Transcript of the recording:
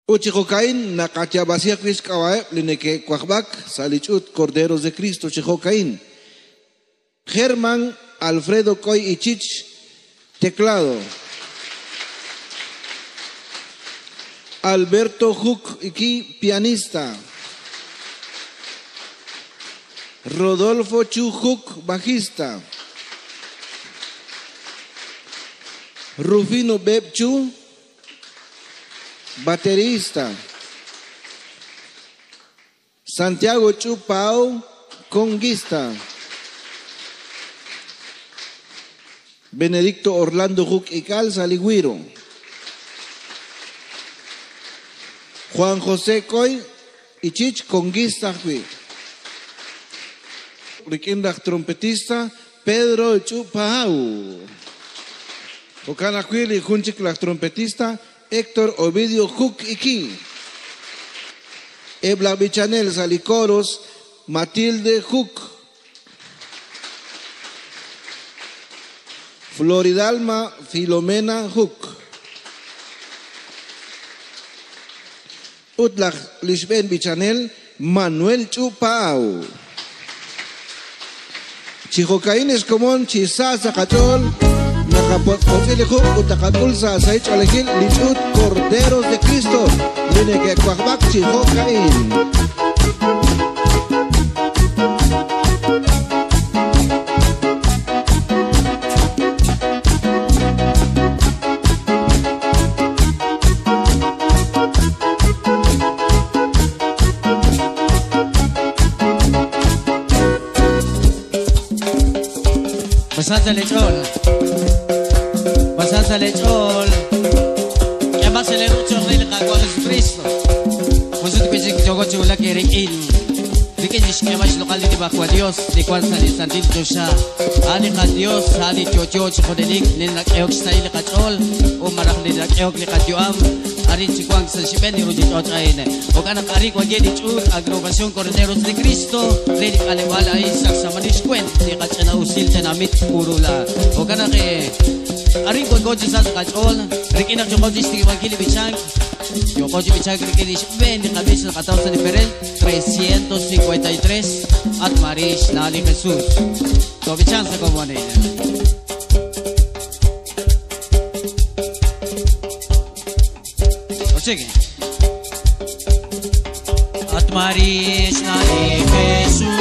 Ut chi jo'ka'in naqayaab'asi ajwi' xk'ab'a'eb' li neke'wajb'ak sa' li ch'uut Corderos de Cristo chi jo'ka'in. Germán Alfredo Coy Ichich, teclado. Alberto Juk Iki, pianista. Rodolfo Chu Juk, bajista. Rufino Beb Chu, baterista. Santiago Chu Pao, conguista. Benedicto Orlando Juk Ical, Saligüiro. Juan José Coy Ichich, conguista. Riquindaj, trompetista, Pedro Chu Pao. Ocanacuil y Junchik, la trompetista, Héctor Ovidio Juk Iki. Ebla Bichanel, Salicoros, Matilde Juk. Floridalma Filomena Juk. Utlaj Lishben Bichanel, Manuel Chupau. Chijocaínes común, Chisasa Cachol, Nakapotilijuk, Utakatulsa, Saich Alejil, Lichut, Corderos de Cristo, Lineque Cuajbac, Chijocaín. Pasasa lechol, que más se le lucho del con Jesucristo. Pues que se yo gocho la que rikin. Rikin is que más local de bajo a Dios, de cual sale santil tosha. Ali ka Dios, ali chocho chodelik, ni la eok style ka chol, o marah ni la eok ni ka joam. Ari chikwang sa shiben ni rujit ochaine. O kanak ari kwa gedi chut, agrupación Corderos de Cristo, redik alewala isak sa maniskwent, ni ka chana usil chanamit purula. O kanak ari kwa goji sa kachol, rikinak yung goji stiwang kili bichang, yung goji bichang rikini shiben ni kabis na kataw sa diferent 353 at Marish Nali Jesus. So bichang sa kumone. Sige. At Marish na ni Jesus.